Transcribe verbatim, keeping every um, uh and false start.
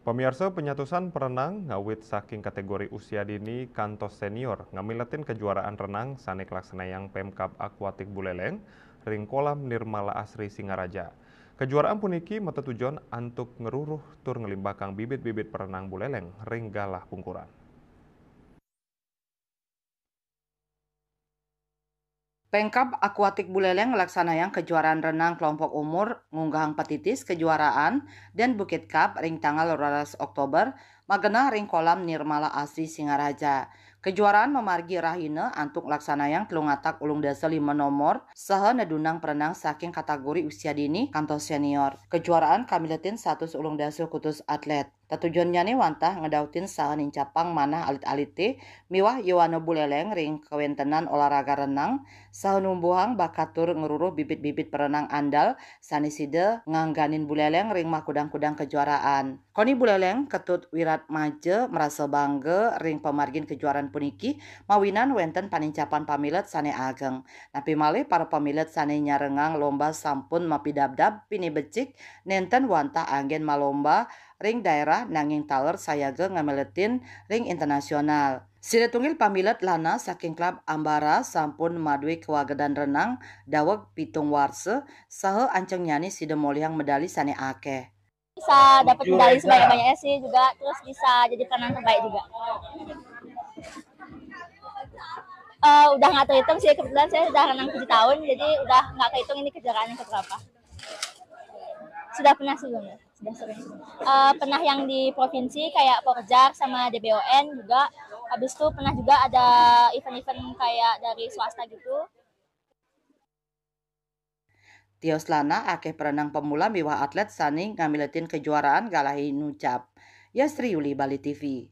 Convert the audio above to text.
Pamiarsa, panyatusan perenang ngawit saking kategori usia dini kantos senior ngamiletin kejuaraan renang sane kalaksanayang Pemkab Akuatik Buleleng ring Kolam Nirmala Asri Singaraja. Kejuaraan puniki matetujon antuk ngruruh tur nglimbakang bibit-bibit perenang buleleng ring galah pungkuran. Pemkab Akuatik Buleleng nglaksanayang kejuaraan renang kelompok umur ngunggahang petitis kejuaraan dan Bukit Cup ring tanggal roras Oktober, magenah ring Kolam Nirmala Asri Singaraja. Kejuaraan mamargi rahina antuk nglaksanayang telung atak ulung dasa lima nomor saha nedunang perenang saking kategori usia dini kantos senior. Kejuaraan kamiletin satus ulung dasa kutus atlet. Tetujonnyane wantah ngedautin saha nincapang manah alit-alite miwah yowana buleleng ring kawentenan olahraga renang, saha numbuhang bakat tur ngruruh bibit-bibit perenang andal sane sida ngangganin buleleng ring makudang-kudang kejuaraan. Koni Buleleng Ketut Wirat Maja marasa bangga ring pamargin kejuaraan puniki, mawinan wenten panincapan pamilet sane ageng. Napi malih para pamilet sane nyarengang lomba sampun mapidabdab pinih becik, nenten wantah anggen malomba ring daerah nanging taler sayaga ngamiletin ring internasional. Sida tunggil pamilet Lana saking klub Ambara sampun madue kawagedan renang daweg pitung warsa saha ancengnyane sida molihang medali sane akeh. Bisa dapat medali sebanyak-banyaknya sih juga, terus bisa jadi perenang terbaik juga. Eh, udah nggak terhitung sih, kebetulan saya sudah renang tujuh tahun, jadi udah nggak kehitung ini kejuaraan yang keberapa. Sudah pernah sebelumnya, sudah sering. Eh, pernah yang di provinsi kayak Porjak sama D B O N juga. Habis itu pernah juga ada event-event kayak dari swasta gitu. Tios Lana akeh perenang pemula miwah atlet sane ngamiletin kejuaraan galahe nucap. Yastri Yuli, Bali T V.